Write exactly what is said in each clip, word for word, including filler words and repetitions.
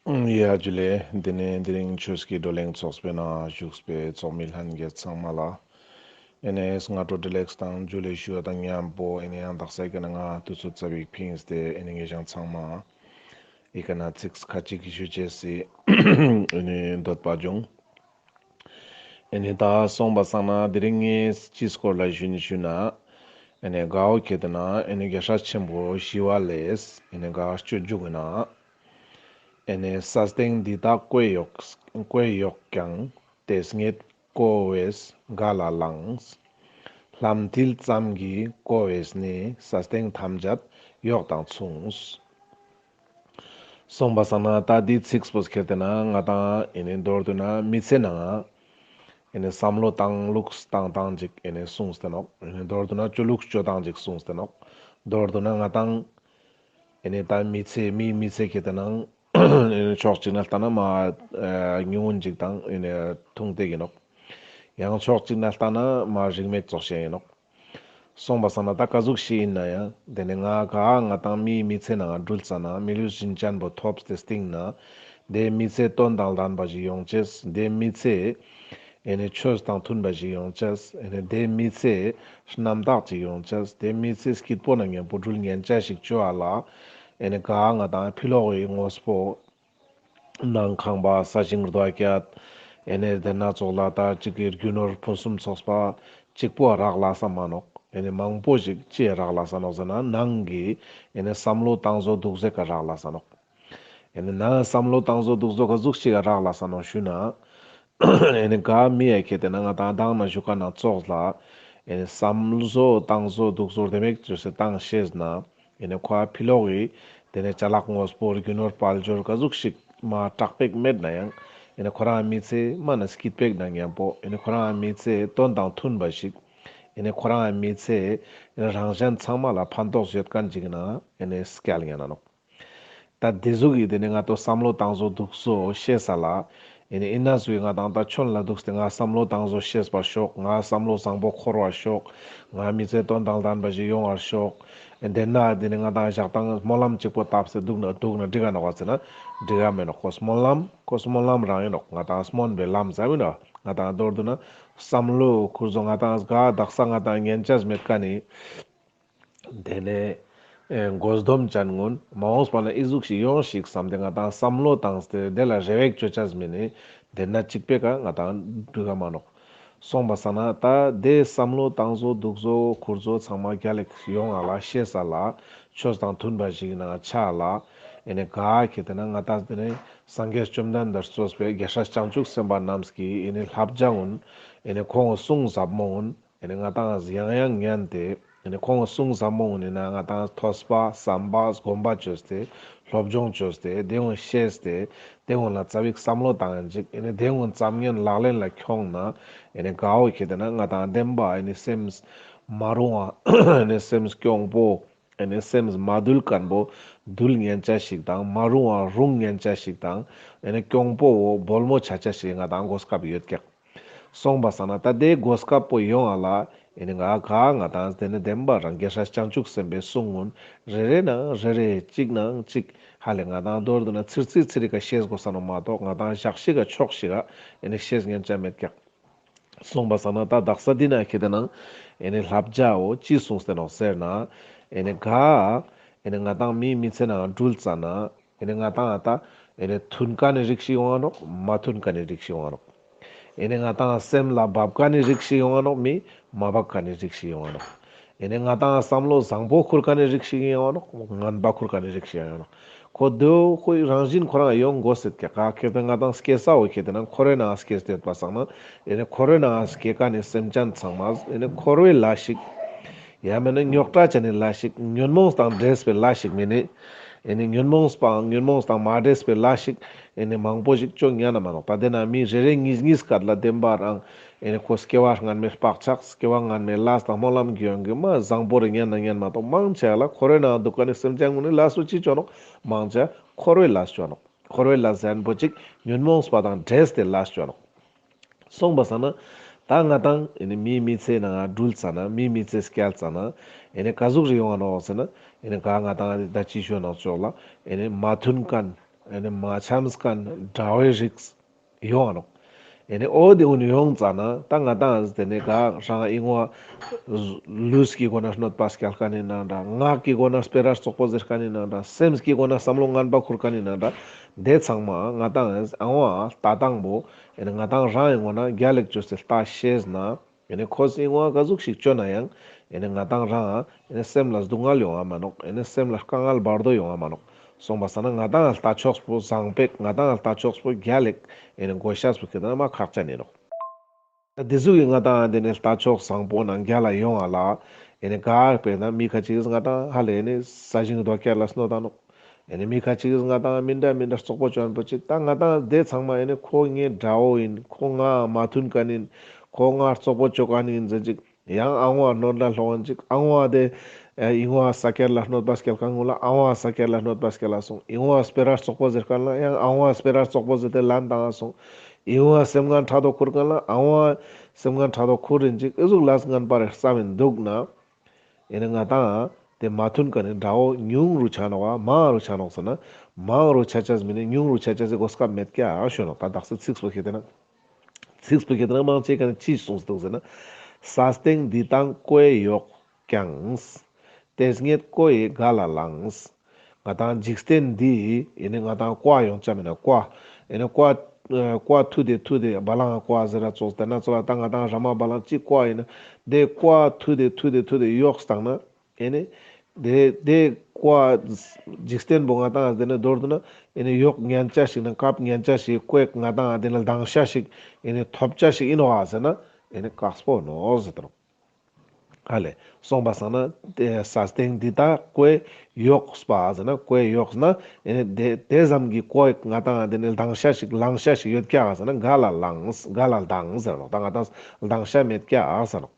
ཡ་ཇུ་ལེ། དེ་ནས་དེ་རིང་ཆོས་ཀྱི་བགྲོ་གླེང་ཚོགས་པའི་ནང་བཞུགས་པའི་ཚོགས་མི་ལྷན་རྒྱས་ཚང་མ་ལ་ཨེ་ནས་སྔ་དྲོ་བདེ་ལེགས་དང་ཇུ་ལེ་ཞུ་བ་དང་མཉམ་པོ་ཨེ་ནས་ཡང་དག་ས་ཀྱི་ནང་ང་དུས་ཚོད་ཙ་པིག་ཕིངས་ཏེ་ཨེ་ནས་ངེད་ཅག་ཚང་མ་ཨི་ཀ་ན་ཚིག་ཁ་ཅིག་ཞུ་ཅེས་སི་ཨེ་ནས་འདོད་པ་བྱུང་། ཨེ་ནས་ད་སོང་པ་སང་ན་དེ་རིང་ངས་ཅི་སྐོར་ལ་ཞུ་ནི་ཞུ་ན། ཨེ་ནས་གའོ་ཁེ་ཏེ་ན་ཨེ་ནས་རྒྱལ་སྲས་ཆེན་པོ་ཞི་བ་ལྷས་ཨེ་ནས་ག་སྤྱོད་འཇུག་གི་ན། ཨེ་ནས་ས་སྟེང་འདི་དག་ཀོས་གཡོགས་ཀོས་གཡོགས་ཀྱང་། དེ་སྙེད་ཀོ་བས་ག་ལ་བླངས། ལྷམ་མཐིལ་ཙམ་གྱིས་ཀོ་བས་ནི། ས་སྟེང་ཐམས་ཅད་གཡོགས་དང་མཚུངས། སོང་པ་སང་ན་ད་འདི་ཚིགས་པོ་ཁེ་ཏེ་ན་ང་དང་ཨེ་ནས་མདོར་བསྡུ་ན་མི་ཚེ་ནང་ཨེ་ནས་བསམ་བློ་བཏང་ལུགས་བཏང་སྟངས་ཅིག་ཨེ་ནས་གསུངས་ཏེ་ནོག། ཨེ་ནས་མདོར་བསྡུ་ན་སྤྱོད་ལུགས་སྤྱོད་སྟངས་ཅིག་གསུངས་ཏེ་ནོག། མདོར་བསྡུ་ན་ང་དང་ཨེ་ནས་ད་མི་ཚེ་མིའི་མི་ཚེ་ཁེ་ཏེ་ནང་ཨེ་ནས་ཕྱོགས་གཅིག་ན་ལྟ་ན་མ་ཨ་ཉུང་ངུན་ཅིག་དང་ཨེ་ནས་ཐུང་ཏེ་ཡིན་ནོག། ཡང་ཕྱོགས་གཅིག་ན་ལྟ་ན་མ་རིན་མེད་ཙོགས་ཤིག་ཡིན་ནོག། སོང་པ་སང་ན་ད་ག་ཟུག་ཞིག་ཡིན་ན་ཡང་དེ་ནས་ང་ག་ང་དང་མིའི་མི་ཚེ་ནང་འགྲུལ་ཙ་ན་མི་ལུས་རིན་ཅན་པོ་ཐོབ་སྟེ་སྟིང་ན་དེ་མི་ཚེ་དོན་དང་ལྡན་པ་ཞིག་ཡོང་ཅེས། དེ་མི་ཚེ་ཨེ་ནས་ཆོས་དང་མཐུན་པ་ཞིག་ཡོང་ཅེས། ཨེ་ནས་དེ་མི་ཚེ་རྣམ་དག་ཅིག་ཡོང་ཅེས། དེ་མི་ཚེ་སྐྱིད་པོ་ནང་མཉམ་པོ་འགྲུལ་ཉན་ཅེས་ཤིག་ཅོ་ཨ་ལ་ཨེ་ནས་ག་ང་དང་ཕི་ལོག་གི་དངོས་པོ་ནང་ཁང་པ་ས་ཞིང་རྡོ་ཀྱད་ཨེ་ནས་དེ་ན་ཙོགས་ལ་ད་ཅིག་གི་རྒྱུ་ནོར་ཕུན་སུམ་ཚོགས་པ་གཅིག་པོ་རག་ལས་ས་མ་ནོག། ཨེ་ནས་མང་པོ་ཞིག་ཅི་རག་ལས་ས་ནོག་ཟེར་ན་ནང་གི་ཨེ་ནས་བསམ་བློ་བཏང་བཟོ་འདུག་ཟེར་ག་རག་ལས་ས་ནོག། ཨེ་ནས་ནང་བསམ་བློ་བཏང་བཟོ་འདུག་བཟོ་ག་ཟུག་ཞིག་ག་རག་ལས་ས་ནོག་ཞུ་ན། ཨེ་ནས་ག་མི་ཡ་ཁེ་ཏེ་ན་ང་དང་མདང་ན་ཞུ་ཁན་ཙོགས་ལ་ཨེ་ནས་བསམ་བཟོ་བཏང་བཟོ་འདུག་བཟོ་དེ་མེད་ཅོས་སེ་བཏང་ཤེས་ན། ཨེ་ནས་ཁོ་ཨ་ཕི་ལོག་གི་དེ་ནས་ཅ་ལག་དངོས་པོ་རྒྱུ་ནོར་དཔལ་འབྱོར་ག་ཟུག་ཞིག་མ་དྲག་པེག་མེད་ན་ཡང་ཨེ་ནས་ཁོ་རང་མི་ཚེ་མ་ན་སྐྱིད་པེག་ན་མཉམ་པོ་ཨེ་ནས་ཁོ་རང་མི་ཚེ་དོན་དང་མཐུན་པ་ཞིག་ཨེ་ནས་ཁོ་རང་མི་ཚེ་ཨེ་ནས་རང་གཞན་ཚང་མ་ལ་ཕན་ཐོགས་ཡོད་ཁན་ཅིག་ན་ཨེ་ནས་སྐྱལ་ཉན་ན་ནོག། ད་དེ་ཟུག་གི་དེ་ནས་ང་དོ་བསམ་བློ་བཏང་བཟོ་འདུག་བཟོ་ཤེས་ས་ལ། ཨེ་ནས་ཨི་ན་ཟུག་གི་ང་དང་ད་ཆོན་ལ་འདུག་སྟེ་ང་བསམ་བློ་བཏང་བཟོ་ཤེས་པར་ཤོག། ང་བསམ་བློ་བཟང་པོ་འཁོར་བར་ཤོག། ང་མི་ཚེ་དོན་དང་ལྡན་པ་ཞིག་ཡོང་བར་ཤོག། ཨེ་དེ་ན་དེ་ནས་ང་དང་ཞག་དང་སྨོན་ལམ་གཅིག་པོ་བཏབ་སྟེ་འདུག་ན་འདུག་ན་འགྲིག་ག་ནོག་པ་ཟེར་ན་འགྲིག་ག་མེད་ནོག། ཁོ་སྨོན་ལམ་ཁོ་སྨོན་ལམ་རང་ཡིན་ནོག། ང་དང་སྨོན་པའི་ལམ་ཟེར་མིན་ནོག། ང་དང་མདོར་བསྡུ་ན་བསམ་བློ་འཁོར་བཟོ་ང་དང་ག་དག་ས་ང་དང་ཉན་ཅེས་མེད་ཁན་ནི། དེ་ནས་ཨེ་དགོས་འདོད་ཅན་ངུན་མ་འོངས་པ་ན་ཨི་ཟུག་ཞིག་ཡོང་ཞིག་བསམ་སྟེ་ང་དང་བསམ་བློ་བཏང་སྟེ་དེ་ལ་རེ་བེག་ཅོ་ཅེས་མེད་ནི་དེ་ན་གཅིག་པེ་ཀ་ང་དང་འགྲིག་ག་མ་ནོག། སོང་པ་སང་ན་ད་དེ་བསམ་བློ་བཏང་བཟོ་འདུག་བཟོ་འཁོར་བཟོ་ཚང་མ་རྒྱལ་ལེགས་ཡོང་ང་ལ་ཤེས་ས་ལ་ཆོས་དང་མཐུན་པ་ཞིག་ན་ཆ་ལ་ཨེ་ནས་ག་ཁེ་ཏེ་ན་ང་དང་དེ་ནས་སངས་རྒྱས་བཅོམ་ལྡན་འདས་གཙོས་པའི་རྒྱལ་སྲས་བྱང་ཆུབ་སེམས་དཔའ་རྣམས་ཀྱི་ཨེ་ནས་བསླབ་བྱ་ངུན་ཨེ་ནས་ཁོང་གསུང་ཟབ་མོ་ངུན། ཨེ་ནས་ང་དང་ཡང་ཡང་ཉན་ཏེ། ཨེ་ནས་ཁོང་གསུང་ཟབ་མོ་ངུན་ནི་ན་ང་དང་ཐོས་པ་བསམ་པ་སྒོམ་པ་ཅོས་ཏེ་སློབ་སྦྱོང་ཅོས་ཏེ་དེ་ངུན་ཤེས་ཏེ་དེ་ངུན་ལ་ཙ་པིག་བསམ་བློ་བཏང་ཡིན་ཅིག། ཨེ་ནས་དེ་ངུན་ཙམ་ཉན་ལག་ལེན་ལ་ཁྱོང་ན་ཨེ་ནས་གའོ་ཁེ་ཏེ་ན་ང་དང་བདེན་པ་ཨེ་ནས་སེམས་མ་རུང་བ་ཨེ་ནས་སེམས་སྐྱོང་པོ་ཨེ་ནས་སེམས་མ་དུལ་ཁན་པོ་དུལ་ཉན་ཅེས་ཤིག་དང་མ་རུང་བ་རུང་ཉན་ཅེས་ཤིག་དང་ཨེ་ནས་སྐྱོང་པོ་བོ་སྦོལ་མོ་ཆ་ཅེས་ཤིག་ང་དང་གོ་སྐབས་ཡོད་ཀྱག། སོང་པ་སང་ན་ད་དེ་གོ་སྐབས་པོ་ཡོང་ང་ལ་ཨེ་ནི་ང་ག་ང་དང་དེ་ནི་བདེན་པ་རང་རྒྱལ་སྲས་བྱང་ཆུབ་སེམས་དཔའི་གསུང་ངུན་རེ་རེ་ནང་རེ་རེ་གཅིག་ནང་གཅིག་ཧ་ལས་ང་དང་མདོར་བསྡུ་ན་ཚིར་ཚིར་ཚིར་རི་ཀ་ཤེས་དགོས་ས་ནོག་མ་གཏོགས་ང་དང་ཞག་ཤིག་ག་ཕྱོགས་ཤིག་ག་ཨེ་ནི་ཤེས་ཉན་ཅ་མེད་ཀྱག། སོང་པ་སང་ན་ད་དག་ས་འདི་ན་ཁེ་ཏེ་ནང་ཨེ་ནི་བསླབ་བྱའོ་ཅི་གསུངས་ཏེ་ནོག་ཟེར་ན་ཨེ་ནི་ག་ཨེ་ནི་ང་དང་མིའི་མི་ཚེ་ནང་འགྲུལ་ཙ་ན། ཨེ་ནི་ང་དང་ཨ་ད་ཨེ་ནི་མཐུན་ཁན་ནི་རིགས་ཤིག་ཡོང་ང་ནོག། མ་མཐུན་ཁན་ནི་རིགས་ཤིག་ཡོང་ང་ནོག། ཨེ་ནི་ང་དང་སེམས་ལ་བབ་ཁན་ནི་རིགས་ཤིག་ཡོང་ང་ནོག། མི་མ་བབ་ཁན་ནི་རིགས་ཤིག་ཡོང་ང་ནོག། ཨེ་ནི་ང་དང་བསམ་བློ་བཟང་པོ་ཁུར་ཁན་ནི་རིགས་ཤིག་ཡོང་ང་ནོག། ངན་པ་ཁུར་ཁན་ནི་རིགས་ཤིག་ཡོང་ང་ནོག། ཁོ་དོ་ཁོའི་རང་བཞིན་ཁོ་རང་ཡོང་དགོས་སེད་ཀྱག། ག་ཁེ་ཏེ་ང་དང་སྐྱེ་ས་བོ་ཁེ་ཏེ་ན་འཁོར་བའི་ནང་སྐྱེས་ཏེ་ཡོད་པ་སང་ན་ཨེ་ནི་འཁོར་བའི་ནང་སྐྱེ་ཁན་ནི་སེམས་ཅན་ཚང་མ་ཨེ་ནི་འཁོར་བའི་ལས་ཤིག། ཡང་མེད་ན་རྙོག་དྲ་ཅན་ནི་ལས་ཤིག། ཉོན་མོངས་དང་འདྲེས་པའི་ལས་ཤིག་མེན་ནི། ཨེ་ནི་ཉོན་མོངས་པའང་ཉོན་མོངས་དང་མ་འདྲེས་པའི་ལས་ཤིག་ཨེ་ནི་མང་པོ་ཞིག་ཅོ་ཉན་ན་མ་ནོག། ད་དེ་ན་མི་རེ་རེ་གཉིས་གཉིས་ཀ་ལ་བདེན་པ་རང་ཨེ་ནི་ཁོ་སྐྱེ་བ་སྔན་མའི་བག་ཆགས་སྐྱེ་བ་སྔན་མའི་ལས་དང་སྨོན་ལམ་གྱི་ཡོན་གྱི་མ་བཟང་པོ་རེ་ཉན་ན་ཉན་མ་གཏོགས་མང་ཆེ་ལ་འཁོར་བའི་ནང་འདུག་ཁན་ནི་སེམས་ཅན་ངུན་ནི་ལས་སུ་ཅི་ཅོ་ནོག། མང་ཆེ་འཁོར་བའི་ལས་ཅོ་ནོག། འཁོར་བའི་ལས་ཟེར་ཁན་པོ་ཅིག་ཉོན་མོངས་པ་དང་འདྲེས་ཏེ་ལས་ཅོ་ནོག། སོང་པ་སང་ན་ད་ང་དང་ཨེ་ནི་མིའི་མི་ཚེ་ནང་འགྲུལ་ཙ་ན་མིའི་མི་ཚེ་སྐྱལ་ཙ་ན་ཨེ་ནི་ག་ཟུག་རེ་ཡོང་ང་ནོག་ཟེར་ན་ཨེ་ནི་ག་ང་དང་ད་ཅི་ཞུ་ནོག་ཅོག་ལ་ཨེ་ནི་མ་མཐུན་ཁན་ ཨེ་ནི་མ་འཆམས་མཁན་དགྲ་བོའི་རིགས་ཡོང་ང་ནོག། ཨེ་ནི་འོ་དེ་ཀུན་ཡོང་ཙ་ན་ད་ང་ཏང་དེ་ནི་ག་རང་ཨིན་བ་ལུས་ཀྱི་སྒོ་ནས་གནོད་པ་སྐྱལ་མཁན་ཨིན་ན་འདྲ། ངག་གི་སྒོ་ནས་སྤེ་ར་རྩོག་པོ་ཟེར་མཁན་ཨིན་ན་འདྲ། སེམས་ཀྱི་སྒོ་ནས་བསམ་བློ་ངན་པ་ཁུར་མཁན་ཨིན་ན་འདྲ། དེ་ཚང་མ་ང་ཏང་ཨང་བ་ལྟ་སྟངས་པོ་ཨེ་ནི་ང་ཏང་རང་ཨིན་བ་ན་རྒྱལ་ལེགས་བཅོས་ཏེ་ལྟ་ཤེས་ན། ཨེ་ནི་ཁོས་ཨིན་བ་ག་ཟུག་ཞིག་བཅོ་ན་ཡང་ཨེ་ནི་ང་ཏང་རང་ཨེ་ནི་སེམས་ལ་སྡུག་བསྔལ་ཡོང་ང་མ་ནོག། ཨེ་ནི་སེམས་ལ་དཀའ་ངལ་བར་དོ་ཡོང་ང་མ་ནོག། སོང་པ་སང་ན་ང་ཏང་ལྟ་ཕྱོགས་པོ་བཟང་པོ་ང་ཏང་ལྟ་ཕྱོགས་པོ་རྒྱལ་ལེགས་ཨེ་ནི་དགོས་ཤེས་པོ་ཁེ་ཏེ་ན་མ་ཁག་ཅན་ཨིན་ནོག། ད་དེ་ཟུག་གི་ང་ཏང་དེ་ནི་ལྟ་ཕྱོགས་བཟང་པོ་ནང་རྒྱལ་ལ་ཡོང་ང་ལ་ཨེ་ནི་ག་དཔེར་ན་མི་ཁ་ཅིག་གིས་ང་ཏང་ཧ་ལས་ཨེ་ནི་ས་ཞིང་རྡོ་ཁྱེར་ལ་གནོད་ད་ནོག། ཨེ་ནི་མི་ཁ་ཅིག་གིས་ང་ཏང་མི་འདྲ་མི་འདྲ་རྩོག་པོ་བཅོ་མཁན་པོ་ཅིག། ད་ང་ཏང་དེ་ཚང་མ་ཨེ་ནི་ཁོ་ངའི་དགྲ་བོ་ཨིན། ཁོ་ང་མ་མཐུན་མཁན་ཨིན། ཁོ་ང་རྩོག་པོ་བཅོ་མཁན་ཨིན་ཟེར་ཅིག། ཡང་ཨང་བ་གནོད་ལ་སློང་མཁན་ཅིག། ཨང་བ་དེ་ཨེ་ཨིན་བ་ས་ཀྱད་ལ་གནོད་པ་སྐྱལ་མཁན་ཀུན་ལ་ཨང་བ་ས་ཀྱད་ལ་གནོད་པ་སྐྱལ་ལ་སོང་། ཨིན་བ་སྤེ་ར་རྩོག་པོ་ཟེར་མཁན་ལ་ཡང་ཨང་བ་སྤེ་ར་རྩོག་པོ་ཟེར་ཏེ་ལན་བཏང་ང་སོང་། ཨིན་བ་སེམས་ངན་ཕྲག་དོག་ཁུར་མཁན་ལ་ཨང་བ་སེམས་ངན་ཕྲག་དོག་ཁུར་ཨིན་ཅིག། ཨི་ཟུག་ལས་ངན་པ་རེ་བསམ་མིན་འདུག་ན། ཨེ་ནི་ང་ཏང་དེ་མ་མཐུན་མཁན་ནི་དགྲ་བོ་ཉུང་རུ་ཆ་ནོག་ག་མང་རུ་ཆ་ནོག་ཟེར་ན། མང་རུ་ཆ་ཆ་མེད་ནི་ཉུང་རུ་ཆ་ཆ་ཟེར་གོ་སྐབས་མེད་ཀྱག་ཞུ་ནོག། ད་དག་ས་ཚིགས་པོ་ཁེ་ཏེ་ན། ཚིགས་པོ་ཁེ་ཏེ་ན་མང་ཆེ་ག་ནི་ཅི་གསུངས་འདུག་ཟེར་ན། ས་སྟེང་འདི་དང་ཀོའི་ཡོག་ཀྱང་། དེ་སྙེད་ཀོ་ཡི་ག་ལ་ལངས། ང་ཏང་འཇིག་རྟེན་འདི་ཨེ་ནི་ང་ཏང་ཀོ་ཡོང་ཆ་མེད་ན་ཀོ། ཨེ་ནི་ཀོ་ཀོ་ཐུ་དེ་ཐུ་དེ་བ་ལང་ཀོ་ཟེར་ར་ཙོགས་དེ་ན་ཙོགས་ལ་ད་ང་ཏང་ར་མ་བ་ལང་ཅི་ཀོ་ཨིན་ན་དེ་ཀོ་ཐུ་དེ་ཐུ་དེ་ཐུ་དེ་ཡོག་སྟང་ན། ཨེ་ནི་དེ་དེ་ཀོ་འཇིག་རྟེན་པོ་ང་ཏང་དེ་ནི་མདོར་བསྡུ་ན་ཨེ་ནི་ཡོག་ཉན་ཆ་ཞིག་ན་སྐབས་ཉན་ཆ་ཞིག་ཀོ་ཡི་ང་ཏང་དེ་ནི་ལྡང་ཤ་ཞིག་ཨེ་ནི་ཐོབ་ཆ་ཞིག་ཨིན་ནོག་ག་ཟེར་ན་ཨེ་ནི་དཀགས་པོ་ནོག་ཟེར་ཏེ་ནོག། ཧ་ལེ། སོང་པ་སང་ན་དེ་ས་སྟེང་འདི་དག་ཀོའི་ཡོག་པ་ཟེར་ན་ཀོའི་ཡོག་ན་ཨེ་ནི་དེ་དེ་ཙམ་གྱི་ཀོ་ཡི་ང་ཏང་དེ་ནི་ལྡང་ཤ་ཞིག་ལང་ཤ་ཞིག་ཡོད་ཀྱག་ཟེར་ན་ག་ལ་ལངས་ག་ལ་ལྡང་ཟེར་ནོག། ད་ང་ཏང་ལྡང་ཤ་མེད་ཀྱག་ཟེར་ནོག།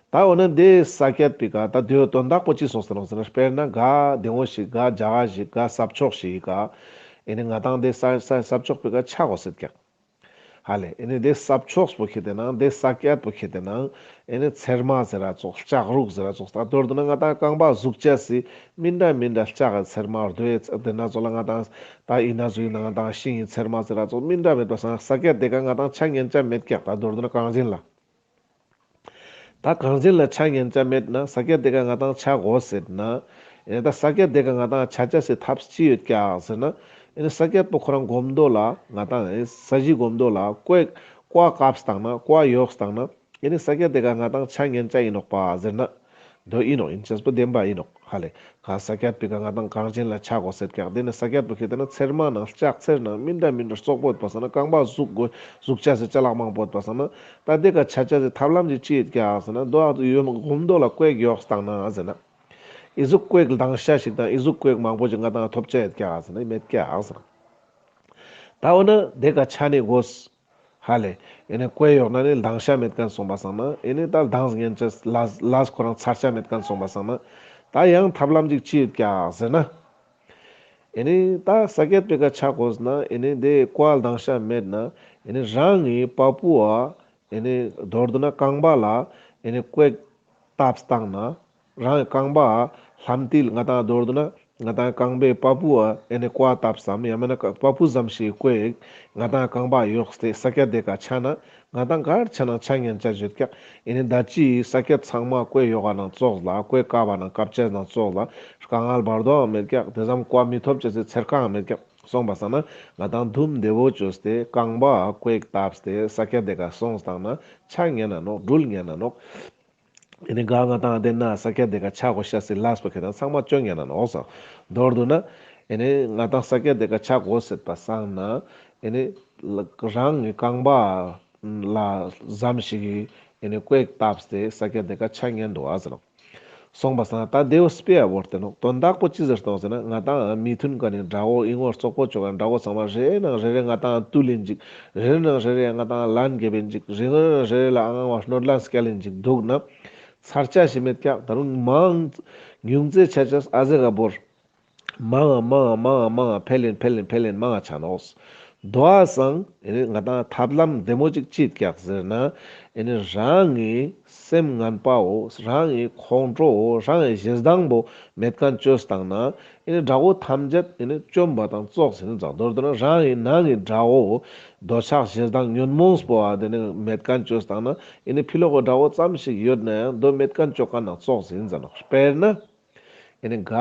ད་འོ་ན་དེ་ས་ཀྱད་པི་ཀ་ད་དེའི་དོན་དག་པོ་ཅི་གསུངས་ཏེ་ནོག་ཟེར་ན་དཔེར་ན་ག་དེ་འོ་ཞིག་ག་ཇ་ག་ཞིག་ག་ས་ཕྱོགས་ཤིག་ག་ཨེ་ནི་ང་ཏང་དེ་ས་ས་ས་ཕྱོགས་པི་ཀ་ཆ་གོས་ཟེར་ཀྱག། ཧ་ལེ། ཨེ་ནི་དེ་ས་ཕྱོགས་པོ་ཁེ་ཏེ་ན་དེ་ས་ཀྱད་པོ་ཁེ་ཏེ་ན་ཨེ་ནི་ཚེར་མ་ཟེར་ར་ཙོགས་ལྕགས་རུག་ཟེར་ར་ཙོགས་ད་མདོར་བསྡུ་ན་ང་ཏང་རྐང་པ་ཟུག་ཆ་སི་མི་འདྲ་མི་འདྲ་ལྕགས་ཚེར་མ་རྡོའི་དེ་ན་ཙོགས་ལ་ང་ཏང་ད་ཨིན་ན་ཟུག་ཨིན་ན་ང་ཏང་ཤིང་ངི་ཚེར་མ་ཟེར་ར་ཙོགས་མི་འདྲ་མེད་པ་སང་ས་ཀྱད་དེ་ཀ་ང་ཏང་ཆ་ཉན་ཆ་མེད་ཀྱག། ད་མདོར་བསྡུ་ན་གངས་ཅན་ལ། ད་གངས་ཅན་ལ་ཆ་ཉན་ཆ་མེད་ན་ས་ཀྱད་དེ་ཀ་ང་ཏང་ཆ་གོས་ཟེར་ན། ཨེ་ནི་ད་ས་ཀྱད་དེ་ཀ་ང་ཏང་ཆ་ཆ་སི་ཐབས་ཅི་ཡོད་ཀྱག་ཟེར་ན། ཨེ་ནི་ས་ཀྱད་པོ་ཁོ་རང་གོམ་མདོ་ལ་ང་ཏང་ཨེ་ས་གཞི་གོམ་མདོ་ལ་ཀོ་ཡི་ཀོ་བཀབ་སྟང་ན་ཀོ་ཡོག་སྟང་ན་ཨེ་ནི་ས་ཀྱད་དེ་ཀ་ང་ཏང་ཆ་ཉན་ཆ་ཨིན་ནོག་པ་ཟེར་ན། དོ་ཨིན་ནོག། ཨིན་ཅེས་པོ་བདེན་པ་ཨིན་ནོག། ཧ་ལེ། ག་ས་ཀྱད་པི་ཀ་ང་ཏང་གངས་ཅན་ལ་ཆ་གོས་ཟེར་ཀྱག། དེ་ནི་ས་ཀྱད་པོ་ཁེ་ཏེ་ན་ཚེར་མ་ནང་ལྕགས་ཚེར་ནང་མི་འདྲ་མི་འདྲ་རྩོག་པོ་ཡོད་པ་སང་ན་རྐང་པ་ཟུག་གོས་ཟུག་ཆ་སི་ཅ་ལག་མང་པོ་ཡོད་པ་སང་ན་ད་དེ་ཀ་ཆ་ཆ་སི་ཐབས་ལམ་ཅིག་ཅི་ཡོད་ཀྱག་ཟེར་ན་དོ་ཡོད་གོམ་མདོ་ལ་ཀོ་ཡི་ཡོག་སྟང་ན་ཟེར་ན། ཨི་ཟུག་ཀོ་ཡི་ལྡང་ཤ་ཞིག་དང་ཨི་ཟུག་ཀོ་ཡི་མང་པོ་ཞིག་ང་ཏང་ཐོབ་ཆ་ཡོད་ཀྱག་ཟེར་ན་མེད་ཀྱག་ཟེར། ད་འོ་ན་དེ་ཀ་ཆ་ནི་གོས། ཧ་ལེ། ཨེ་ནི་ཀོ་ཡི་ཡོག་ན་ནི་ལྡང་ཤ་མེད་མཁན་སོང་པ་སང་ན་ཨེ་ནི་ད་ལྡང་ཉན་ཆ་ལས་ལས་ཁོ་རང་ཚར་ཆ་མེད་མཁན་སོང་པ་སང་ན་ད་ཡང་ཐབས་ལམ་ཅིག་ཅི་ཡོད་ཀྱག་ཟེར་ན། ཨེ་ནི་ད་ས་ཀྱད་པི་ཀ་ཆ་གོས་ན་ཨེ་ནི་དེ་ཀོ་ལྡང་ཤ་མེད་ན་ཨེ་ནི་རང་ངི་པ་པུ་བ་ཨེ་ནི་མདོར་བསྡུ་ན་རྐང་པ་ལ་ཨེ་ནི་ཀོ་ཡི་བཏབ་སྟང་ན། རང་རྐང་པ་ལྷམ་ཏིལ་ང་ཏང་མདོར་བསྡུ་ན་ང་ཏང་རྐང་པའི་པ་པུ་བ་ཨེ་ནི་ཀོ་བཏབ་སམ་ཡང་མེད་ན་པ་པུ་ཙམ་ཞིག་ཀོ་ཡི་ང་ཏང་རྐང་པ་ཡོག་སྟེ་ས་ཀྱད་དེ་ཀ་ཆ་ན་ང་ཏང་གར་ཆ་ན་ཆ་ཉན་ཆ་ཡོད་ཀྱག། ཨེ་ནི་ད་ཅི་ས་ཀྱད་ཚང་མ་ཀོ་ཡི་ཡོག་ག་ནང་ཙོགས་ལ་ཀོ་ཡི་ཀབ་པ་ནང་ཀབ་ཆ་ནང་ཙོགས་ལ་དཀའ་ངལ་བར་དོའང་མེད་ཀྱག། དེ་ཙམ་ཀོ་མི་ཐོབ་ཆ་སི་ཚེར་ཁའང་མེད་ཀྱག། སོང་པ་སང་ན་ང་ཏང་དུམ་བདེ་བོ་བཅོས་ཏེ་རྐང་པ་ཀོ་ཡི་བཏབ་སྟེ་ས་ཀྱད་དེ་ཀ་སོང་སྟང་ན་ཆ་ཉན་ན་ནོག། འགྲུལ་ཉན་ན་ནོག། ཨེ་ནི་ག་ང་ཏང་དེ་ན་ས་ཀྱད་དེ་ཀ་ཆ་གོས་ཤེས་སི་ལས་པོ་ཁེ་ཏེ་ན་ཚང་མ་བཅོ་ཉན་ན་ནོག་སོ། མདོར་བསྡུ་ན་ཨེ་ནི་ང་ཏང་ས་ཀྱད་དེ་ཀ་ཆ་གོས་ཟེར་པ་སང་ན་ཨེ་ནི་རང་གི་རྐང་པ་ལ་ཙམ་ཞིག་གི་ཨེ་ནི་ཀོ་ཡི་བཏབ་སྟེ་ས་ཀྱད་དེ་ཀ་ཆ་ཉན་འདུག་ཨ་ཟེར་ནོག། སོང་པ་སང་ད་དེ་བོ་སྤེ་ར་བོར་ཏེ་ནོག། དོན་དག་པོ་ཅི་ཟེར་ཏོག་ཟེར་ན་ང་ཏང་མི་མཐུན་མཁན་ནི་དགྲ་བོ་ཨིན་བ་རྩོག་པོ་བཅོ་མཁན་དགྲ་བོ་ཚང་མ་རེ་ནང་རེ་རེ་ང་ཏང་བཏུལ་ལིན་ཅིག། རེ་ནང་རེ་རེ་ང་ཏང་ལན་འགེབས་ལིན་ཅིག། རེ་ནང་རེ་རེ་ལ་ཨང་བ་གནོད་ལན་སྐྱལ་ལིན་ཅིག་འདུག་ན། ཚར་ཆ་ཞིག་མེད་ཀྱག། ད་རུང་མང་ཉུང་ཙེ་ཆ་ཆ་ཨ་ཟེ་ག་བོར། མང་ང་མང་ང་མང་ང་མང་ང་འཕེལ་ལིན་འཕེལ་ལིན་འཕེལ་ལིན་མང་ང་ཆ་ནོག། དོ་བ་སང་ཨེ་ནི་ང་ཏང་ཐབས་ལམ་བདེ་མོ་ཅིག་ཅི་ཀྱག་ཟེར་ན། ཨེ་ནི་རང་གི་སེམས་ངན་པའོ། རང་གི་ཁོང་ཁྲོའོ། རང་གི་ཞེ་སྡང་པོ་མེད་མཁན་བཅོས་བཏང་ན། ཨེ་ནི་དགྲ་བོ་ཐམས་ཅད་ཨེ་ནི་བཅོམ་པ་དང་ཙོགས་ཟེར་ནི་ཙང་། མདོར་བསྡུ་ན་རང་གི་ནང་གི་དགྲ་བོ་འདོད་ཆགས་ཞེ་སྡང་ཉོན་མོངས་པོ་ཨ་དེ་ནི་མེད་མཁན་བཅོས་བཏང་ན། ཨེ་ནི་ཕི་ལོག་གི་དགྲ་བོ་ཙམ་ཞིག་ཡོད་ན་ཡང་དོ་མེད་མཁན་བཅོ་མཁན་ནང་ཙོགས་ཟེར་ནི་ཙང་ནོག། དཔེར་ན། ཨེ་ནི་ག་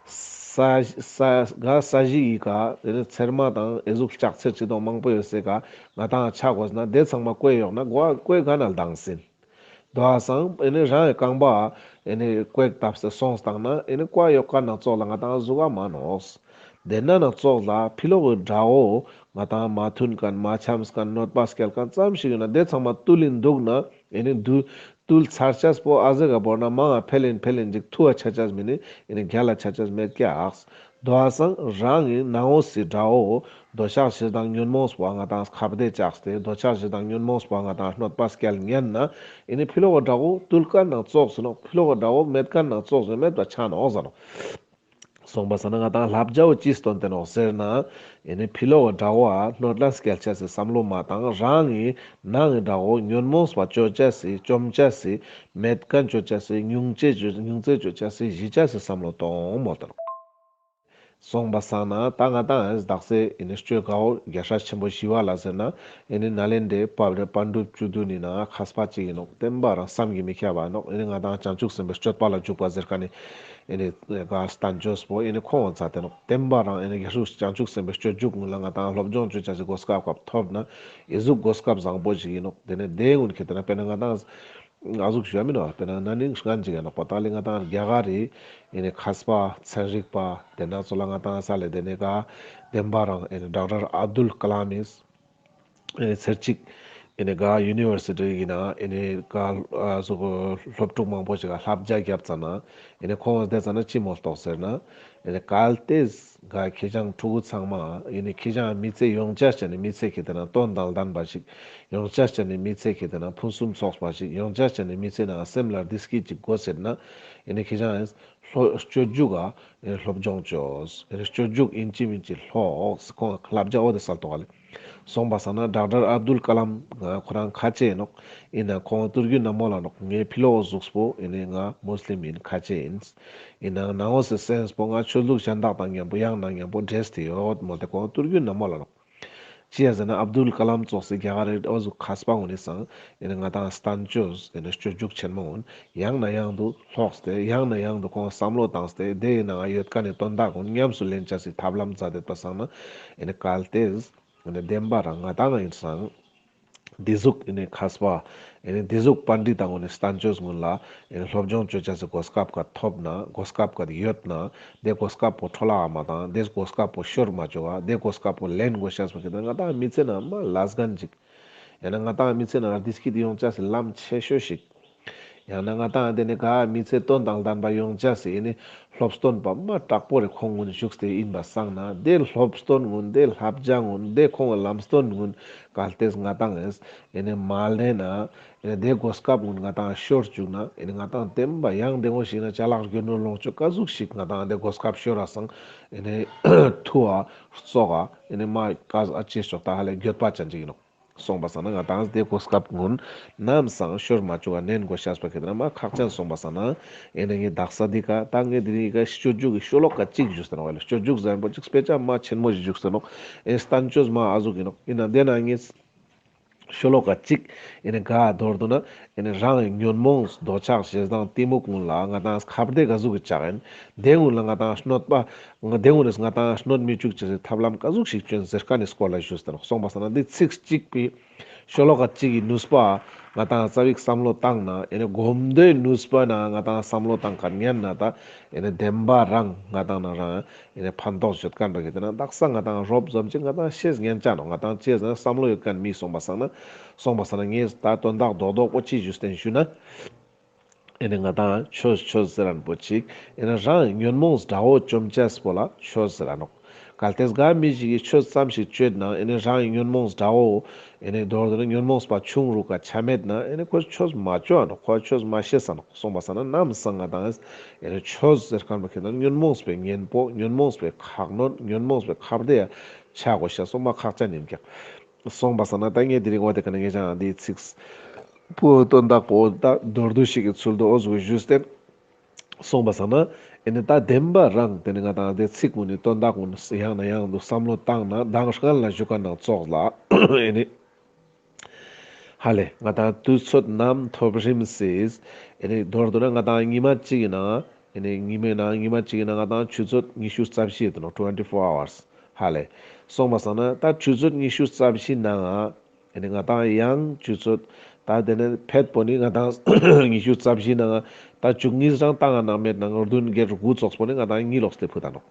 ས་ས་ག་ས་གཞི་ཡི་ག་ཨེ་ནི་ཚེར་མ་དང་ཨེ་ཟུག་ལྕགས་ཚེར་ཅི་དང་མང་པོ་ཡོད་སའི་ག་ང་ཏང་ཆ་དགོས་ན་དེ་ཚང་མ་བཀོད་ཡོང་ན་གོ་བ་བཀོད་ག་ན་ལྡང་ཟིན། དོ་བ་སང་ཨེ་ནི་རང་གི་རྐང་པ་ཨེ་ནི་བཀོད་བཏབ་སྟེ་སོང་བཏང་ན་ཨེ་ནི་བཀོད་ཡོད་མཁན་ནང་ཙོགས་ལ་ང་ཏང་ཟུག་ག་མ་ནོག། དེ་ན་ནང་ཙོགས་ལ་ཕི་ལོག་གི་དགྲ་བོ་ང་ཏང་མ་མཐུན་མཁན་མ་འཆམས་མཁན་གནོད་པ་སྐྱེལ་མཁན་ཙམ་ཞིག་ཡོད་ན་དེ་ཚང་མ་བཏུལ་ལིན་འདུག་ན། ཨེ་ནི་དུ་བཏུལ་ཚར་ཆས་པོ་ཨ་ཟེ་ག་བོར་ན་མང་ང་འཕེལ་ལིན་འཕེལ་ལིན་ཅིག་ཐུ་བ་ཆ་ཆས་མེད་ནི་ཨེ་ནི་རྒྱལ་ལ་ཆ་ཆས་མེད་ཀྱག། དོ་བ་སང་རང་གི་ནང་འོ་སི་དགྲ་བོ་འདོད་ཆགས་ཞེ་སྡང་ཉོན་མོངས་པོ་ང་ཏང་ཁ་བདེ་བཅག་སྟེ་འདོད་ཆགས་ཞེ་སྡང་ཉོན་མོངས་པོ་ང་ཏང་གནོད་པ་སྐྱེལ་ཉན་ན། ཨེ་ནི་ཕི་ལོག་གི་དགྲ་བོ་བཏུལ་མཁན་ནང་ཙོགས་ཟེར་ནོག། ཕི་ལོག་གི་དགྲ་བོ་མེད་མཁན་ནང་ཙོགས་ཟེར་མེད་པ་ཆ་ནོག་ཟེར་ནོག། སོང་པ་སང་ན་ང་ཏང་བསླབ་བྱའོ་ཅི་སྟོན་ཏེ་ནོག་ཟེར་ན། ཨེ་ནི་ཕི་ལོག་གི་དགྲ་བོ་ཨ་གནོད་ལན་སྐྱེལ་ཆས་སི་བསམ་བློ་མ་བཏང་། རང་གི་ནང་གི་དགྲ་བོ་ཉོན་མོངས་པ་བཅོ་ཆས་སི་བཅོམ་ཆས་སི་མེད་མཁན་བཅོ་ཆས་སི་ཉུང་ཙེ་བཅོ་ཉུང་ཙེ་བཅོ་ཆས་སི་ཞི་ཆས་སི་བསམ་བློ་གཏོང་མོལ་ཏེ་ནོག། སོང་པ་སང་ན་ད་ང་ཏང་ཨེ་དག་ས་ཨེ་ནི་སྤྱོད་དགའ་བོ་རྒྱལ་སྲས་ཆེན་པོ་ཞི་བ་ལྷ་ཟེར་ན་ཨེ་ནི་ནཱ་ལེནྡྲའི་པཎ་གྲུབ་བཅུ་བདུན་ནི་ནང་མཁས་པ་ཅིག་ཡིན་ནོག། བསྟན་པ་རང་བསམ་གྱིས་མི་ཁྱབ་པ་ཡིན་ནོག། ཨེ་ནི་ང་ཏང་བྱང་ཆུབ་སེམས་དཔའི་སྤྱོད་པ་ལ་འཇུག་པ་ཟེར་མཁན་ནི་ཨེ་ནི་ག་བསྟན་བཅོས་པོ་ཨེ་ནི་ཁོང་ཚ་དེ་ནོག། བསྟན་པ་རང་ཨེ་ནི་རྒྱལ་སྲས་བྱང་ཆུབ་སེམས་དཔའི་སྤྱོད་འཇུག་གུན་ལ་ང་ཏང་སློབ་སྦྱོང་བཅོ་ཆས་སི་གོ་སྐབས་སྐབས་ཐོབ་ན་ཨེ་ཟུག་གོ་སྐབས་བཟང་པོ་ཞིག་ཡིན་ནོག། དེ་ནས་དེ་གུན་ཁེ་དེ་ན་དཔེར་ན་ང་ཏང་ཨ་ཟུག་ཞུ་ཡ་མིན་ནོག། དཔེར་ན་ན་ནིང་སྔན་ཅིག་ཡིན་ནོག་པ། ད་ལི་ང་ཏང་རྒྱ་གར་རི་ཨེ་ནི་མཁས་པ་ཚན་རིག་པ་དེ་ན་ཚོ་ལ་ང་ཏང་ས་ལེ་དེ་ནས་ག་བསྟན་པ་རང་ཨེ་ནི་ཌོག་ཊར་ཨབ་དུལ་ཀ་ལམ་ཨིས་ཨེ་ནི་ཚེར་ཅིག་ཨེ་ནི་ག་ཡུ་ནི་ཝར་སི་ཊི་ཡིན་ན་ཨེ་ནི་ག་ཨ་ཟུག་སློབ་ཕྲུག་མང་པོ་ཞིག་ག་བསླབ་བྱ་བརྒྱབ་ཙ་ན་ཨེ་ནི་ཁོང་དེ་ཙ་ན་ཅི་མོལ་ཏོག་ཟེར་ན། ཨེ་ནི་གལ་ཏེ་ག་ཁྱེ་ཞང་ཕྲུ་གུ་ཚང་མ་ཨེ་ནི་ཁྱེ་ཞང་མི་ཚེ་ཡོང་ཆ་ཅན་ནི་མི་ཚེ་ཁེ་དེ་ན་དོན་དང་ལྡན་པ་ཞིག་ཡོང་ཆ་ཅན་ནི་མི་ཚེ་ཁེ་དེ་ན་ཕུན་སུམ་ཚོགས་པ་ཞིག་ཡོང་ཆ་ཅན་ནི་མི་ཚེ་ན་སེམས་ལ་བདེ་སྐྱིད་ཅིག་དགོས་ཟེར་ན་ཨེ་ནི་ཁྱེ་ཞང་ཨེ་སྤྱོད་འཇུག་ག་ཨེ་ནི་སློབ་སྦྱོང་བཅོས། ཨེ་ནི་སྤྱོད་འཇུག་ཨིན་ཅི་མིན་ཅི་ལྷོག་ཁོང་བསླབ་བྱ་འོ་དེ་སལ་ཏོག་ག་ལེ། སོང་པ་སང་ན་ཌོག་ཊར་ཨབ་དུལ་ཀ་ལམ་ང་ཁོ་རང་ཁ་ཆེ་ཡིན་ནོག། ཡིན་ན་ཁོང་ཏུར་གུ་ན་མོ་ལ་ནོག། ངའི་ཕི་ལོག་གཟུགས་པོ་ཡིན་ནི་ང་མུས་ལིམ་ཡིན་ཁ་ཆེ་ཡིན། ཡིན་ན་ནང་འོ་སི་སེམས་པོ་ང་ཆོས་ལུགས་གཞན་དག་དང་མཉམ་པོ་ཡང་ན་མཉམ་པོ་འདྲེས་ཏེ་ཡོད་མོལ་ཏེ་ཁོང་ཏུར་གུ་ན་མོ་ལ་ནོག། ཅི་ཡ་ཟེར་ན་ཨབ་དུལ་ཀ་ལམ་ཙོགས་སི་རྒྱ་གར་རི་འོ་ཟུག་མཁས་པ་གུན་ནི་སང་ཡིན་ན་ང་ཏང་བསྟན་བཅོས་ཡིན་ན་སྤྱོད་འཇུག་ཆེན་མོ་གུན་ཡང་ན་ཡང་དུ་ལྷོགས་ཏེ་ཡང་ན་ཡང་དུ་ཁོང་བསམ་བློ་བཏང་སྟེ་དེ་ཡིན་ན་ང་ཡོད་མཁན་ནི་དོན་དག་གུན་ཉམས་སུ་ལེན་ཆ་སི་ཐབས་ལམ་མཛད་དེ་པ་སང་ན་ཡིན་ན་གལ་ཏེ། ཨེ་ནི་བདེན་པ་རང་ང་ཏང་ཡིན་སང་། འདི་ཟུག་ཨེ་ནི་མཁས་པ། ཨེ་ནི་འདི་ཟུག་པཎྜི་ཏ་གུན་ནི་བསྟན་བཅོས་གུན་ལ་ཨེ་ནི་སློབ་སྦྱོང་བཅོ་ཆ་སི་གོ་སྐབས་ཀ་ཐོབ་ན་གོ་སྐབས་ཀ་ཡོད་ན་དེ་གོ་སྐབས་པོ་འཕྲོ་བརླག་མ་བཏང་དེ་གོ་སྐབས་པོ་ཤོར་མ་བཅུག་ག་དེ་གོ་སྐབས་པོ་ལེན་དགོས་ཤེས་པོ་ཁེ་དེ་ན་ང་ཏང་མི་ཚེ་ན་མ་ལས་འགན་ཅིག། ཡང་ན་ང་ཏང་མི་ཚེ་ན་བདེ་སྐྱིད་ཡོང་ཆ་སི་ལམ་ཆེ་ཤོས་ཤིག། ཡང་ན་ང་ཏང་དེ་ནི་ག་མི་ཚེ་དོན་དང་ལྡན་པ་ཡོང་ཆ་སི་ཨེ་ནི་སློབ་སྟོན་པ་མ་དྲག་པོ་རེ་ཁོང་གུན་བཞུགས་ཏེ་ཡིན་པ་སང་ན་དེ་སློབ་སྟོན་གུན་དེ་བསླབ་བྱ་གུན་དེ་ཁོང་གི་ལམ་སྟོན་གུན་གལ་ཏེ་ང་ཏང་ཨེ་ནི་མ་ལེན་ན་ཨེ་ནི་དེ་གོ་སྐབས་གུན་ང་ཏང་ཤོར་བཅུག་ན་ཨེ་ནི་ང་ཏང་བདེན་པ་ཡང་བདེན་པོ་ཞིག་ན་ཅ་ལག་རྒྱུ་ནོར་ལོངས་སྤྱོད་ག་ཟུག་ཞིག་ང་ཏང་དེ་གོ་སྐབས་ཤོར་ར་སང་ཨེ་ནི་ཐུ་བ་ཙོགས་ཨེ་ནི་མ་ག་ཨ་ཅེ་ཤོག་ད་ཧ་ལས་འགྱོད་པ་ཅན་ཅིག་ཡིན་ནོག། སོང་པ་སང་ན་ང་ཏང་དེ་གོ་སྐབས་གུན་ནམ་སང་ཤོར་མ་བཅུག་ག་ནན་དགོས་ཤེས་པ་ཁེ་དེ་ན་མ་ཁག་ཅན་སོང་པ་སང་ན་ཨེ་ནི་ངའི་དག་ས་འདི་ཀ་ད་ངའི་འདི་རིང་ག་སྤྱོད་འཇུག་གི་ཤོ་ལོ་ཀ་གཅིག་བཞུགས་ཏེ་ནོག་ལེ། སྤྱོད་འཇུག་ཟེར་པོ་གཅིག་དཔེ་ཆ་མ་ཆེན་མོ་ཞིག་བཞུགས་ཏེ་ནོག། ཨེ་བསྟན་བཅོས་མ་ཨ་ཟུག་ཡིན་ནོག། ཡིན་ན་དེ་ན་ངའི་ཤོ་ལོ་ཀ་གཅིག་ཨེ་ནི་ག་མདོར་བསྡུ་ན་ཨེ་ནི་རང་གི་ཉོན་མོངས་འདོད་ཆགས་ཞེ་སྡང་གཏི་མུག་གུན་ལ་ང་ཏང་ཁ་བདེ་ག་ཟུག་གི་ཆགས་ཡིན། དེ་གུན་ལ་ང་ཏང་གནོད་པ། ང་དེ་གུན་ནི་ང་ཏང་གནོད་མི་བཅུག་ཅེས་སི་ཐབས་ལམ་ག་ཟུག་ཞིག་བཅོན་ཟེར་མཁན་ནི་སྐོར་ལ་ཞུས་ཏེ་ནོག། སོང་པ་སང་ན་འདི་ཚིག་གཅིག་པའི་ཤོ་ལོ་ཀ་གཅིག་གི་ནུས་པ་ང་ཏང་རྩ་བའི་བསམ་བློ་བཏང་ན་ཨེ་ནི་སྒོམ་དེ་ནུས་པ་ན་ང་ཏང་བསམ་བློ་བཏང་མཁན་ཉན་ན་ད་ཨེ་ནི་བདེན་པ་རང་ང་ཏང་ན་རང་ཨེ་ནི་ཕན་ཐོགས་ཡོད་མཁན་པ་གི་དེ་ན་དག་ས་ང་ཏང་རོབ་ཙམ་ཅིག་ང་ཏང་ཤེས་ཉན་ཆ་ནོག། ང་ཏང་ཅི་ཟེར་ན་བསམ་བློ་ཡོད་མཁན་མི། སོང་པ་སང་ན་སོང་པ་སང་ན་ངས་ད་དོན་དག་རྡོག་རྡོག་པོ་ཅི་ཞུས་ཏེ་ཞུ་ན། ཨེ་ནི་ང་ཏང་ཆོས་ཆོས་ཟེར་རན་པོ་ཅིག་ཨེ་ནི་རང་ཉོན་མོངས་དགྲ་བོ་བཅོམ་ཆས་པོ་ལ་ཆོས་ཟེར་ར་ནོག། གལ་ཏེ་ག་མི་ཞིག་གིས་ཆོས་ཙམ་ཞིག་ཅོས་ན་ཨེ་ནི་རང་ཉོན་མོངས་དགྲ་བོ་ཨེ་ནི་མདོར་བསྡུ་ན་ཉོན་མོངས་པ་ཆུང་རུ་ཀ་ཆ་མེད་ན་ཨེ་ནི་ཁོས་ཆོས་མ་ཅོ་ཨ་ནོག། ཁོས་ཆོས་མ་ཤེས་ས་ནོག། སོང་པ་སང་ན་ནམ་སང་ང་དང་ཨེ་ནི་ཆོས་ཟེར་ཁན་པོ་ཁེ་ན་ཉོན་མོངས་པའི་གཉེན་པོ་ཉོན་མོངས་པའི་ཁག་ནོན་ཉོན་མོངས་པའི་ཁ་བརྡ་ཡ་ཆ་གོས་ཤེས་སོང་མ་ཁག་ཅན་ཨིན་ཀྱག། སོང་པ་སང་ན་ད་ངས་དེ་རིང་འོ་དེ་ཀ་ནེ་ངས་ཀྱང་འདིའི་ཚིག་པོ་དོན་དག་པོ་ད་མདོར་བསྡུས་ཤིག་གི་ཚུལ་དུ་འོ་ཟུག་ཞུས་ཏེ། སོང་པ་སང་ན་ཨེ་ནི་ད་བདེན་པ་རང་དེ་ནི་ང་དང་དེ་ཚིག་པོ་ནི་དོན་དག་པོ་ནི་ཡང་ནས་ཡང་དུ་བསམ་བློ་བཏང་ན་མདང་སྔན་ལ་ཞུ་ཁན་ནང་ཙོགས་ལ་ཨེ་ནི་ཧ་ལེ་ང་དང་དུས་ཚོད་ནམ་ཐོབ་རིམ་སིས་ཨེ་ནི་མདོར་བསྡུ་ན་ང་དང་ཉི་མ་གཅིག་གི་ནང་ཨེ་ནི་ཉི་མའི་ནང་ཉི་མ་གཅིག་གི་ནང་ང་དང་ཆུ་ཚོད་ཉི་ཤུ་རྩ་བཞི་ཡོད་དེ་ནོག། twenty four hours ཧ་ལེ། སོང་པ་སང་ན་ད་ཆུ་ཚོད་ཉི་ཤུ་རྩ་བཞི་ནང་ཨེ་ནི་ང་དང་ཡང་ཆུ་ཚོད་ད་དེ་ནི་ཕེད་པོ་ནི་ང་དང་ཉི་ཤུ་རྩ་བཞི་ནང་ད་བཅུ་གཉིས་རང་བཏང་ང་ནང་མེད་ནང་བདུན་བརྒྱད་དགུ་ཙོགས་པོ་ནི་ང་དང་གཉིད་ལོག་སྟེ་ཕུད་ད་ནོག།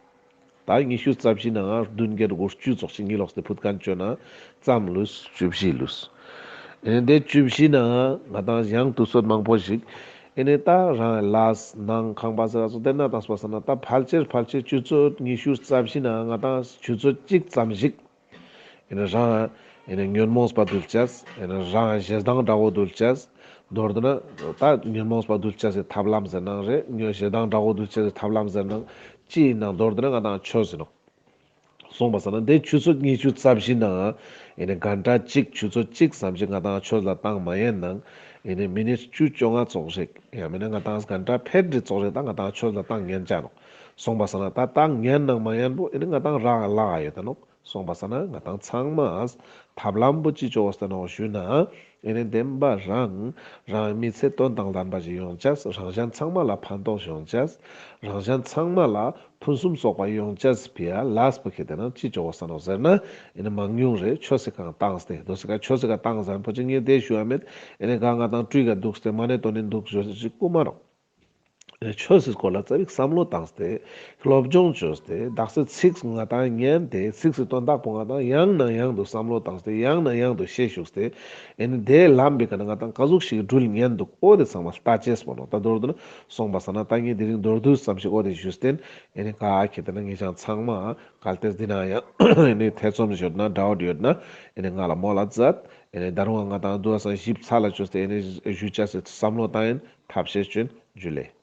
ད་ཉི་ཤུ་རྩ་བཞི་ནང་བདུན་བརྒྱད་དགུ་བཅུ་ཙོགས་ཤིག་གཉིད་ལོག་སྟེ་ཕུད་ཁན་ཅོ་ན་ཙམ་ལུས་བཅུ་བཞི་ལུས། ཨེ་ནི་དེ་བཅུ་བཞི་ནང་ང་དང་ཡང་དུས་ཚོད་མང་པོ་ཞིག་ཨེ་ནི་ད་རང་ལས་ནང་ཁང་པ་ཟེར་ར་སོ་དེ་ན་དང་སོང་པ་སང་ན་ད་ཕལ་ཆེར་ཕལ་ཆེར་ཆུ་ཚོད་ཉི་ཤུ་རྩ་བཞི་ནང་ང་དང་ཆུ་ཚོད་གཅིག་ཙམ་ཞིག་ཨེ་ནི་རང་ཨེ་ནི་ཉོན་མོངས་པ་འདུལ་ཅེས། ཨེ་ནི་རང་ཞེ་སྡང་དགྲ་བོ་འདུལ་ཅེས། མདོར་བསྡུ་ན་ད་ཉོན་མོངས་པ་འདུལ་ཅེས་སི་ཐབས་ལམ་ཟེར་ནའང་རེད། ཉོན་ཞེ་སྡང་དགྲ་བོ་འདུལ་ཅེས་སི་ཐབས་ལམ་ཟེར་ནའང་ཅི་ཨིན་ནའང་མདོར་བསྡུ་ན་ང་དང་ཆོས་ཨིན་ནོག། སོང་པ་སང་ན་དེ་ཆུ་ཚོད་ཉི་ཤུ་རྩ་བཞི་ནང་ཨེ་ནི་གན་ཊ་གཅིག་ཆུ་ཚོད་གཅིག་ཙམ་ཞིག་ང་དང་ཆོས་ལ་བཏང་མ་ཉན་ནང་ཨེ་ནི་མི་ནིཊ་བཅུ་བཅོ་ལྔ་ཙོགས་ཤིག་ཡང་མིན་ན་ང་དང་གན་ཊ་ཕེད་རེ་ཙོགས་ཤིག་ད་ང་དང་ཆོས་ལ་བཏང་ཉན་ཅ་ནོག། སོང་པ་སང་ན་ད་བཏང་ཉན་ནང་མ་ཉན་པོ་ཨེ་ནི་ང་དང་རང་ལག་ཡོད་ད་ནོག། སོང་པ་སང་ན་ང་དང་ཚང་མ་ཐབས་ལམ་པོ་ཅི་ཅོ་གོས་ཏེ་ནོག་ཞུ་ན། ཨེ་ནི་བདེན་པ་རང་རང་མི་ཚེ་དོན་དང་ལྡན་པ་ཞིག་ཡོང་ཅེས། རང་གཞན་ཚང་མ་ལ་ཕན་ཐོགས་ཡོང་ཅེས། རང་གཞན་ཚང་མ་ལ་ཕུན་སུམ་ཚོགས་པ་ཡོང་ཅེས་པའི་ལས་པོ་ཁེ་ཏེ་ན་ཅི་ཅོ་གོས་ས་ནོག་ཟེར་ན། ཨེ་ནི་མང་ཉུང་རེ་ཆོས་སི་ཀ་བཏང་སྟེ་དོ་སི་ཀ་ཆོས་སི་ཀ་བཏང་ཟན་པོ་ཅི་ངས་དེ་ཞུ་ཡ་མེད། ཨེ་ནི་ག་ང་དང་སྤྲུལ་ག་འདུག་སྟེ་མ་ནེ་དོ་ནེ་འདུག་ཞུ་ཞིག་ཀུ་མ་རོག། ཆོས་སི་སྐོར་ལ་ཙ་པིག་བསམ་བློ་བཏང་སྟེ་སློབ་སྦྱོང་བཅོས་ཏེ་དག་ས་ཚིག་ང་དང་ཉན་ཏེ་ཚིག་སི་དོན་དག་པོ་ང་དང་ཡང་ནས་ཡང་དུ་བསམ་བློ་བཏང་སྟེ་ཡང་ནས་ཡང་དུ་ཤེས་ཞུགས་ཏེ་ཨེ་ནི་དེ་ལམ་པའི་ཀ་ནེ་ང་དང་ག་ཟུག་ཞིག་འགྲུལ་ཉན་འདུག། འོ་དེ་ཚང་མ་ལྟ་ཅེས་པོ་ནོག། ད་མདོར་བསྡུ་ན་སོང་པ་སང་ན་ད་ངས་དེ་རིང་མདོར་བསྡུས་ཙམ་ཞིག་འོ་དེ་ཞུས་ཏེ་ཨེ་ནི་ག་ཁེ་ཏེ་ན་ངེད་ཅག་ཚང་མ་གལ་ཏེ་འདི་ན་ཡང་ཨེ་ནི་ཐེ་ཚོམ་ཡོད་ན་ཌའུཊ་ཡོད་ན་ཨེ་ནི་ང་ལ་མོལ་ལ་མཛད། ཨེ་ནི་ད་རུང་ང་དང་དུ་བ་སང་ཞིབ་ཚགས་ལ་བཅོས་ཏེ་ཨེ་ནི་ཞུ་ཅེས་སི་བསམ་བློ་བཏང་ཡིན། ཐབས་ཤེས་བྱོས། འཇུ་ལེ།